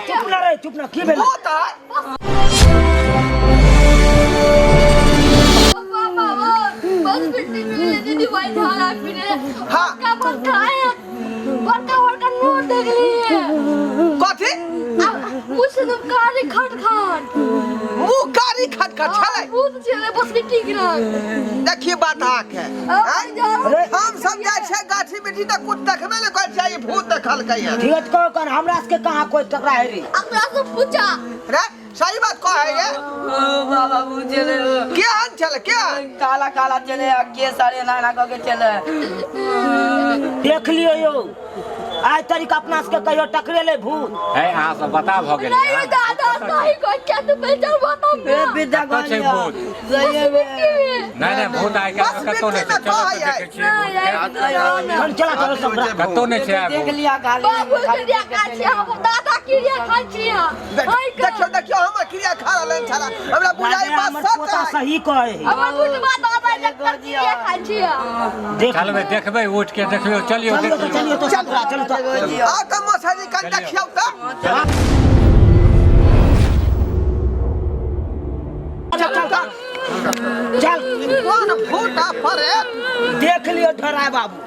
चुप ना रे, चुप ना। की भेलै? भूत है। बड़का बड़का नोट देखलिए। कथी? मुझसे खट खट। मुँह कारी खट खट छलै? भूत छलै, बस मिट्टी गिरल। देखिए, बात आँख है। अरे। हम सब जाइ छै गाछी बिरछी तऽ कुछ देखबे ने करै छै, ई भूत देखलकै हन। ठीक है, कहो कन हमरा सबके कहाँ कोई टकरा है रे? अपना से पूछा। रे, सही बात कहै रे। ओ बाबा, भूत छलै। केहन छलै, केहन? काला काला छलै आ केस आर एना एना कऽ के छलै। देख लियो यौ, आइ तरीका अपना सबके कहियो टकरेले भूत? है, अहाँ सब बता भऽ गेलियै। नहीं हँ? दादा, सही कह क्या तू पहचान बताओ। ए विद्या। कतऽ छै भूत? सही में। नहि नहि, भूत आइ काल्हि बस कतौ नहि छै। मिट्टी में चलो कहै तऽ है। देखै छियै भूतके। चल, चला चलो सब। कतौ नहि छै आइ देख भूत। लिया खाली। बाबू क्रिया खाइ छी हम, दादा क्रिया खाइ छी। देखियौ देखियौ, हमर क्रिया खा रहल छला, हमरा बुझाइ बात हमर सच पोता है। सही कहे है। हमर बुढ़वा दादा जकर क्रिया खाइ छी। देख। चलबै, देखबै, उठि के देखियौ, चलियौ। चलियो तो। देखियौ। चलियो तो सबरा, चलो तो। आ तऽ मौसाजी, कन देखियौ तऽ। चल चल चल चल। कोन भूत आ परेत? देख लियो ढराय बाबू,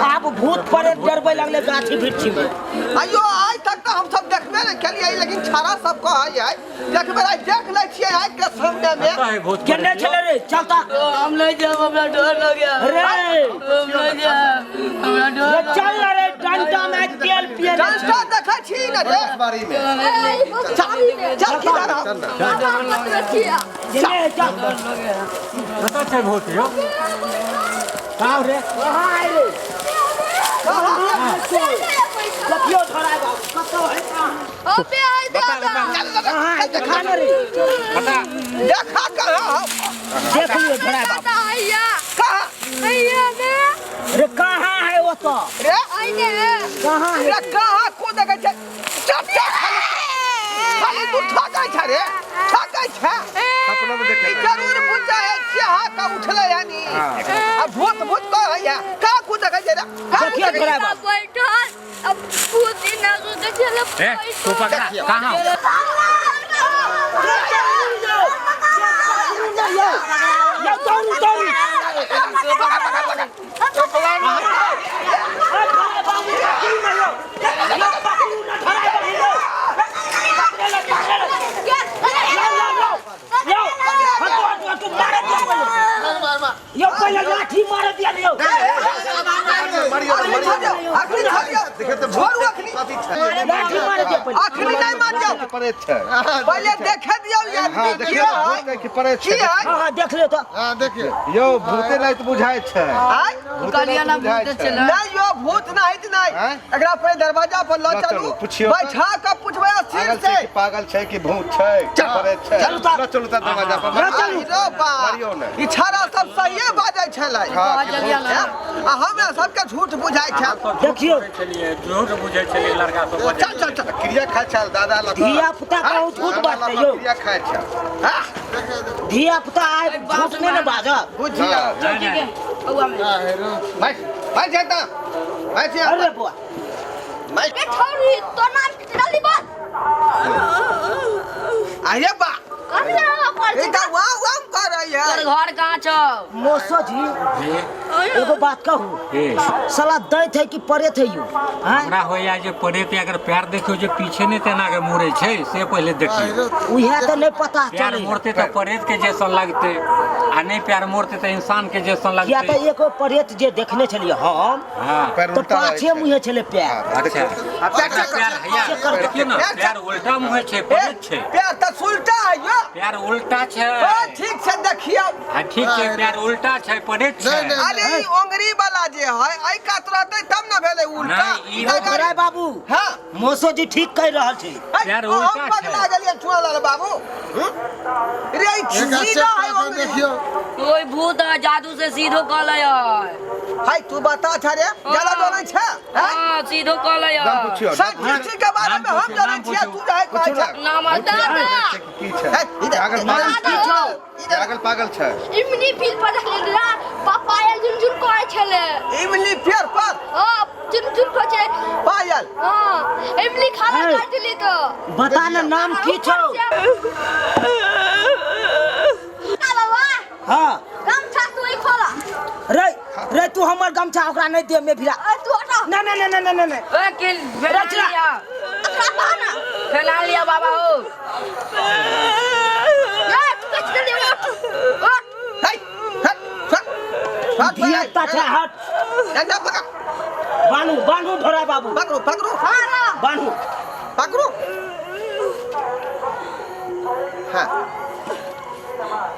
आब भूत परेत डरबै लगले गाछी वृक्षी में। अयो, आइ तक तऽ हम सब देखबे ने केलियै, लेकिन छाड़ा सब कहै है देखबे। आइ देख लै छियै आइ के सामने में। कतऽ है भूत? केने छले रे? चलता। हम नहीं जाब, हमरा डर लगे। रे। हम नहीं जाब, हमरा डर। रे, चल ना रे, डंडा में तेल पिए। डंटा देखै छी ने रे। बारी में। चल, किधर हम? चल चल। कतऽ छै भूत यौ? कहाँ रे, कहाँ आइ रे? देखियो ढराय बाबू, कतौ है कहाँ? कहाँ है, देखा ना रे। बता। देखा कहाँ हम? देख लियो ढराय बाबू। कहाँ? रे, कहाँ है वो तो? रे। कहाँ है? रे, कहाँ को देखै छै? चल चल, खाली खाली तू ठकै छै रे, ठकै छै। सपनो में देखे। ई जरूर बुझै है, चेहा का उठलै है नी आ भूत भूत कहै है। का को देखै छै रे, का? देखियो ढराय बाबू। ए, तू पकड़ा कहाँ? यौ, दौड़ू दौड़ू। यौ, पहिले लाठी मार दिया यौ। मारियो। अखनी छोड़ियौ, अखनी छोड़ियौ। देखे तऽ छोड़ू अखनी। कथी छै? लाठी मार दिया पहिले। अखनी नहीं मारियौ। परेत छै। पहिले देखे दियौ ई आदमी हाँ की देखियौ है। भूत की परेत की छै। है? हाँ हाँ, देख लियो तो। हाँ, देखियौ यौ, भूते नहीं तऽ बुझाइ छै। आय? भूते कहलियै नहीं ना, तऽ बुझाइ भूते छै। छलै। नहीं यो, भूत नहीं नहीं। आँय? एकरा पहिले दरवाजा पर लऽ लऽ चलू। चलू, पुछियौ तऽ। बैठा कऽ पुछबै स्थिर पागल से। छै कि पागल छै कि भूत छै परेत छै? चलू तऽ। लऽ चलू तऽ दरवाजा पर। लऽ चलू। रो बा। मारियौ ने। ई छाड़ा सब सहिए बाजै छलै। हाँ, कि चलिए भूत ना। आ हमरा सबके झूठ बुझाइ छै। देखियौ। छलियै, झूठ बुझै छलियै, लड़का सब बजै। चल चल चल। क्रिया खाइ छल दादा लग। धिया पुता कहू झूठ दादा बाजतै लग यौ? क्रिया खाइ छल। धिया पुता आइ झूठ नहि ने बाजत। बुझियौ। नहि नहि। बौआ में। भाइ भाइ जेता भाइ छी। अरे बुआ। भाइ। तो नाम जल्दी बोल। अरे बा, कथी ई तऽ वाह वाह कर रही है। तोर घर कहाँ छौ? मौसो जी। जी। एगो बात कहू? ए। साला दैत है कि परेत है यौ? आँय? हमरा होइया जे परेत, अगर पैर देखियौ जे पीछे नहि तेना के मुड़ै छै, से पहिले देखियौ। उएह तऽ नहि पता पैर चलै। मोड़तै तऽ परेत के जैसन लगतै आ नहि पैर मोड़तै तऽ इंसान के जैसन किया तऽ लगतै। एगो परेत जे देखने छलियै हम हँ। पैर तऽ उल्टा रहै पाछे छै। मुँहे छलै पैर। अच्छा। पैर पैर हैया, देखियौ ने, पैर उल्टा मुँहे छै, परेत छै। पैर तऽ सुलटा है यो। पैर उल्टा छै। ओ ठीक से देखियौ। आ ठीक छै, पैर उल्टा छै, पड़ैत छै। नहि, नहि। अरे ई ओंगरी वाला जे है एहि कात रहतै तब ने भेलै उल्टा। नहि, ई एहि ढोढ़ाई बाबू, हाँ। मौसो जी ठीक कहि रहल छै। है, यार, हम उल्टा छै। पगला गेलियै चुनालाल बाबू। रे ई एकरा सीधा चेक है कऽ के ओंगरी। देखियौ। कोई भूत है, जादू से सीधो कहले है। है तू बता छ रे, ज्यादा डरै छै हैं? हाँ, सीधो कहले नाम है। पुछियौ। संस्कृति के बारे में हम नाम जानै पूछू, छियै, तू रहै कहै छै। नाम दादा की छै? है, इधर, पागल इधर, पागल इधर। पागल पागल छै। इमली फील पर देखले रहा पायल झुनझुन कहै छले। इमली पेड़ पर। हां, झुनझुन कहै छले। पायल। हां, इमली खाना है। काट दिली तो बता ना नाम की छौ? बाबा। हाँ। गमछा तू ही खोला। रे रे, तू हमर गमछा ओकरा नहीं दे में भिरा। अरे तू हटा। ना ना ना ना ना ना ना। ए किल फैला रचना। लिया। अकरा बहाना। फैला लिया बाबा हो। ए तू कछ दे, उठ उठ। है, है, है, हट, धिया पुता छै, हट। डंडा पकड़। बान्हू बान्हू ढोरा बाबू। पकड़ू पकड़ू। हां ना। बान्हू। पकड़ू। हाँ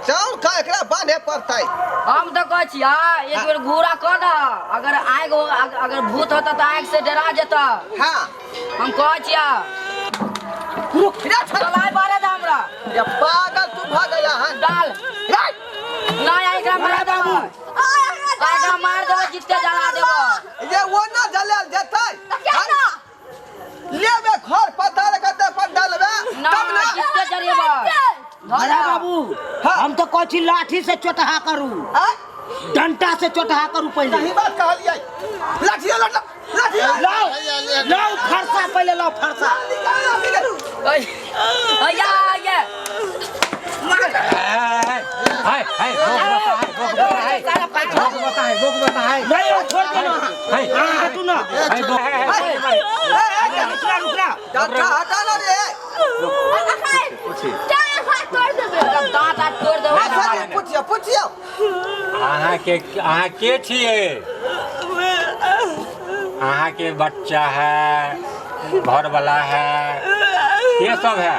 चल का एकरा बांधे पड़तै। हम तो कहै छियै एक बेर घूरा कऽ दह, अगर आगि अगर भूत होता तऽ आगि से डरा जेता। हाँ। हम कहै छियै। रुक। रे छल। चलाय बारे दे हमरा। ये पागल तू भऽ गेला हन। डाल। रे। नहीं एकरा मार बाबू। देबो। एकरा मार देबो, जितके जला देबो। ये वो ना जलाल जेतै। क्या ना? लेबे घर पता लगते पर डालबे ना तब ना। जितके जरेबो। ढोरा बाबू, हम तो कहै छी लाठी से चोटहा करू, आय? डंटा से चोटहा करू पहिले। सही बात कहलियै। लाठी लट लाठी। लाओ लाओ फरसा पहिले, लाओ फरसा। निकाल लाठी के। अया अया। हाय हाय, भोग बता है, भोग बता है, भोग बता है, भोग बता है। नहीं ओ, छोड़ दे ना। हाय हाँ, हटू ना। हाय, भोग हाय, हाय, हाय। ए, ए, रुकना रुकना। डंडा हटा ना रे। चार हाथ तोड़ देबे। दांत हाथ तोड़ देबो। अच्छा जी, पूछियो पूछियो। अहाँ के छियै? अहाँ के बच्चा है, घर वाला है, के सब है?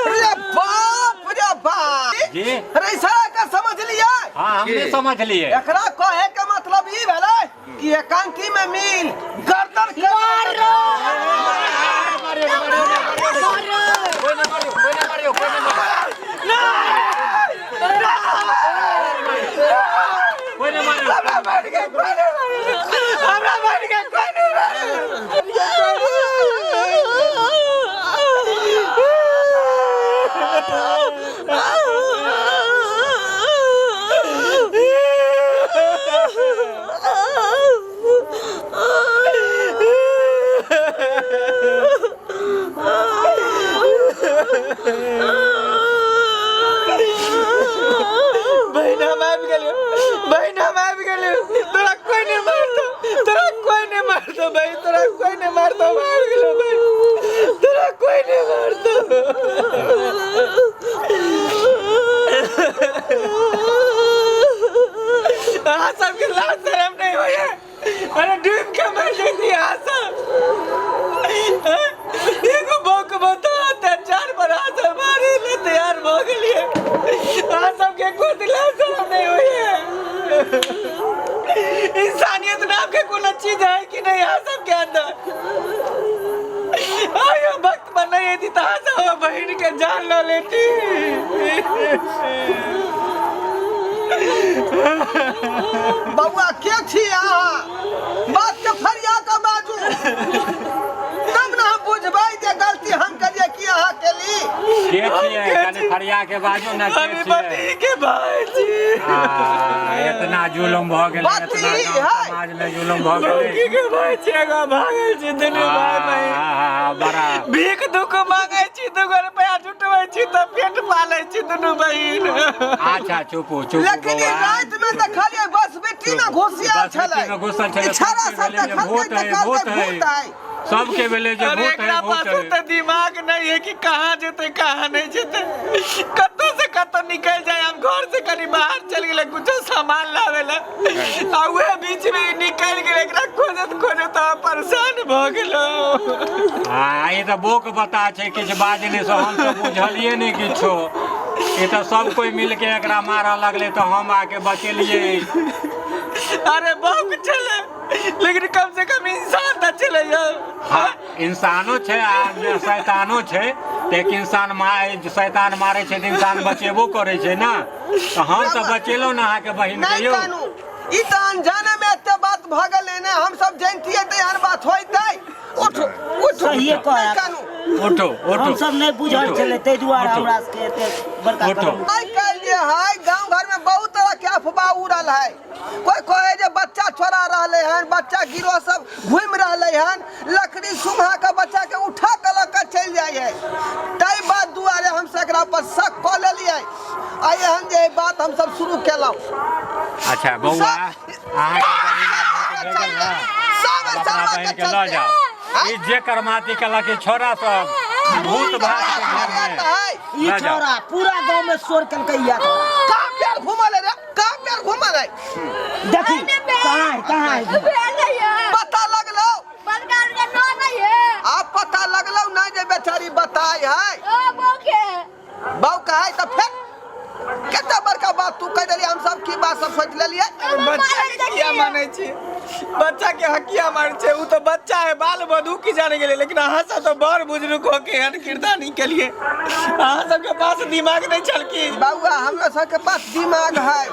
रे बाप रे बाप। जी। अरे इशारा का समझ लिया? हाँ, हमने के? समझ लिए। एकरा कहे के मतलब ई भेलै कि एकांकी में मिल गर्दन के कोई नहीं मारियो, कोई नहीं मारियो, कोई नहीं मारियो, कोई नहीं मारियो। हमरा बैठ के कोई नहीं मारे, हमरा बैठ के कोई नहीं मारे। बहिन हम आबि गेलियो, बहिन हम आबि गेलियो, तोरा कोई नहीं मारतो, तोरा कोई नहीं मारतो बहिन, तोरा कोई नहीं मारतो, हम आबि गेलियो बहिन, तोरा कोई नहीं मारतो। अहाँ सबके लाज शरम नहीं होइए? अरे डूब के मर जैती अहाँ सब। एगो बौक बता चार पर अहाँ सब मारे ले तैयार भऽ गेलियै। अहाँ सबके कोई लाज शरम नहीं होइए? इंसानियत नाम के कोनो चीज है कि नहीं अहाँ सबके अंदर? आयो वक्त पर नहीं एती तऽ अहाँ सब हमर बहिन के जान लऽ लेती। बौआ के छी अहाँ? बात के फरिया के बाजू तब ना हम बुझबै जे गलती हम करिए कि अहाँ केली। के छियै? कनि फरिया के बाजू ना, के हम छियै? बती के भाई छी। आ, इतना जुलम भऽ गेलै, बात इतना ई गाँव है। समाज में जुलम भऽ गेलै। बती के भाई छी, एगो भागल छी दुनू भाई बहिन। आ, बड़ा भीख दुख मांगे छी, 2 रुपया जुटबै छी तऽ पेट पालै छी दुनू बहिन। अच्छा चुपू चुपू लेकिन ई बौआ। राति में देखलियै बस बेटी में घुसियाल बस बेटी छलै। में घुसल छलै, ई छाड़ा सबके सब भेलै जे देखलकै भूत तऽ है, कहलकै भूत है। भूत है। सबके भेलै जे अरे भूत है, एकरा भूत पास है। तऽ दिमाग नहीं है कि कहाँ जेतै कहाँ नहीं जेतै, कतौ से कतौ निकल जाए। हम घर से कनी बाहर चल गेलै कुछो सामान लावे ला, आ उहे बीच में ई निकल गेलै। एकरा खोजत खोजत हम परेशान भऽ गेलहुँ। आ ई तऽ बोक बता छै, किछु बाज नहि से हम तऽ बुझलियै नहि किछो। ई तऽ सब कोइ मिलके एकरा मारऽ लगलै तऽ हम आके बचेलियै। अरे बाप छलै, लेकिन कम से कम इंसान तऽ छलै यौ। हाँ, इंसानो छै आ शैतानो छै। तऽ एक इंसान शैतान मारै छै तऽ इंसान बचेबो करै छै ने। तऽ हम तऽ बचेलहुँ ने अहाँके बहिन के नहि यौ। कानू, ई तऽ अनजाने में एते बात भऽ गेलै ने, हम सब जनितियै तऽ एहन बात होइतै। उठ उठ, सहिए कहै। नहि कानू। उठो उठो। हम सब नहि बुझल छलै ताहि दुआरे उठो। हमरा सबके एते बड़का उठो। कदम। आइ काल्हि जे है गाँव घर में बहुत तरह के अफवाह उड़ल है। कोई कहे जे बच्चा चोरा रहले हन, बच्चा गिरोह सब घूमि रहले हन, लकड़ी सुंघा के बच्चा के उठा के लऽ के चलि जाइ है। ताहि बात दुआरे हम सब एकरा पर शक कऽ लेलियै आ एहन जे बात हम सब शुरू केलहुँ। अच्छा बौआ, अहाँके बहिन आब भूत भए गेल ने, सब आब अपना सरवा के बहिन के लऽ चलते। जाउ। ई जे करमाती केलक ई छोरा सब भूत भात के घर में ई लऽ जाउ। छौड़ा पूरा गाँव में शोर केलकै इएह छौड़ा। कहाँ प्यार घुमल है रे, कहाँ प्यार घुमल है? देखी कहाँ है, कहाँ है? पता लगलो, आब पता लगलो नहीं जे बेचारी बताय है। बाऊ कहे तऽ फेर कते बड़का बात तू कहि देली, हम सब की बात सब सोचि लेलियै। बच्चा के किया मानै छी, बच्चा के हकिया मारै छै? उ तऽ बच्चा है, बाल बधू की जाने गेलै। लेकिन अहाँ सब तऽ बड़ बुजुर्ग हो के एहन किरदानी केलिए। अहाँ सबके पास दिमाग नहीं छल की? बौआ, हमरा सबके पास दिमाग है,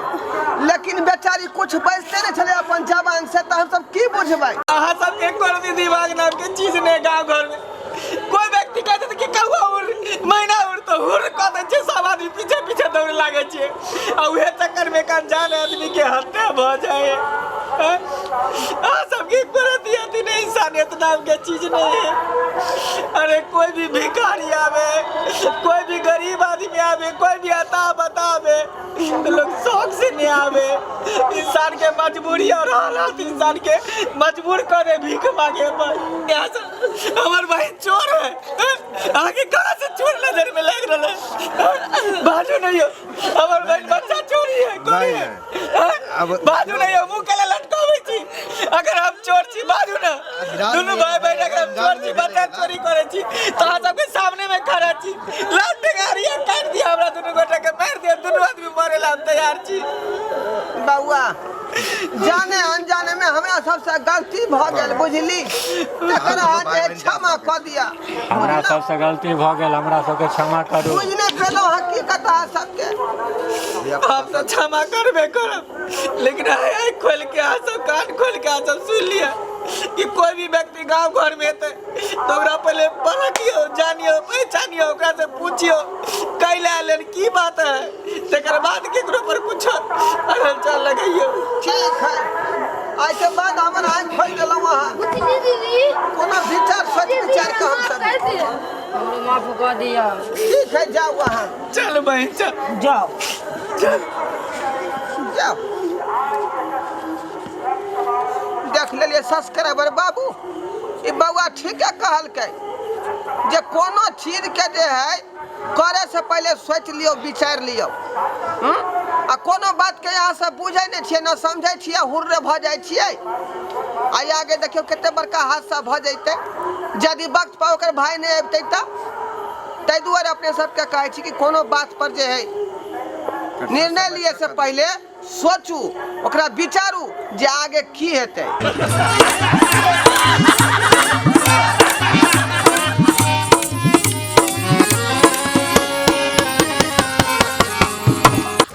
लेकिन बेचारी कुछ बजते नहीं छलै अपन जबान से, तऽ हम सब की बुझबै? अहाँ सबके एको रत्ती दिमाग नाम के चीज नहीं। गाँव घर में कोई व्यक्ति कहते कि कौआ उड़, मैना उड़, तो हुर कऽ दै छै, सब आदमी पीछे पीछे दौड़े लागै छै आ उहे चक्कर में एक अनजान आदमी के हत्या भऽ जाए। अहाँ सबके एको रत्ती अथी नहीं, इंसानियत नाम के चीज नहीं है। अरे कोई भी भिखारी आवे, कोई भी गरीब आदमी आवे, कोई भी अता बतावे तो लोग शौक से नहीं आवे। इंसान के मजबूरी और हालात इंसान के मजबूर करे भीख मांगे पर। यहाँ से हमार भाई चोर है, आगे कहाँ से चोर नजर में लग रहा है? बाजू नहीं हो, हमार भाई बच्चा चोरी है, कोई है? अब बाजू नहीं हो, मुंह के लटकावे छी। अगर हम चोर छी बाजू ना, दोनों भाई बहन अगर हम चोर छी, बच्चा चोरी करे छी तो अहाँ सबके सामने में खड़ा छी, लात टेंगारिया काट दिया हमरा दोनों गोटा के, मार दिया, दोनों आदमी मरे ला हम तैयार छी। बौआ, जाने अनजाने में हमरा सबसे गलती भऽ गेल बुझली, तकर अहाँ जे क्षमा कऽ दिया। हमरा सबसे गलती भऽ गेल, हमरा सबके क्षमा करू। बुझि नहि पेलहुँ हकीकत अहाँ सबके। हम तऽ क्षमा करबे करब, लेकिन आँखि खोल के अहाँ सब, कान खोल के अहाँ सब सुनि लिअ कि कोई भी व्यक्ति गाँव घर में एतै तऽ ओकरा पहिले परखियौ, जानियौ, पहचानियौ, ओकरा से पूछियौ कैला आयल, की बात है, तकर बाद केकरो पर कुछ हलचल लगैयौ। ठीक है, आइ के बाद हमर आँखि खोलि देलहुँ अहाँ। कोनो विचार सोच विचार के हम सब हमरो माफ कऽ दिअ। ठीक है, जाउ अहाँ। चल बहिन चल, जाओ चल जाओ। देख लेलियै सब्सक्राइबर बाबू, ई बौआ ठीके कहलकै जे कोनो चीज के जे है करे से पहिले सोचि लियौ, विचारि लियौ। आ कोनो बात के अहाँ सब बुझै नहि छियै, न समझै छियै, हुर्रे भऽ जाइ छियै। आ आगे देखियौ कते बड़का हादसा भऽ जैतै यदि वक्त पर ओकर भाय नहि अबितै तऽ। ताहि दुआरे अपने सबके कहै छी कि कोनो बात पर जे है निर्णय लिए से पहिले सोचू, ओकरा विचारू जे आगे की हेतै।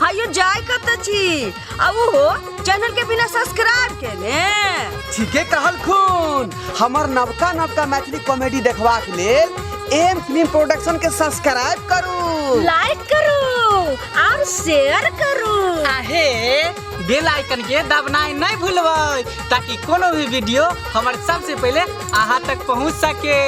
हायो जाय कतऽ छी आ ओहो चैनल के बिना सब्सक्राइब केने? ठीके कहलखुन, हमर नवका नवका मैथिली कॉमेडी देखबाक लेल एम फिल्म प्रोडक्शन के सब्सक्राइब करू, लाइक करू और शेयर करू। आहे बेल आइकन के दबनाइ नहीं भूलबै ताकि कोनो भी वीडियो हमर सबसे पहले अहाँ तक पहुँच सके।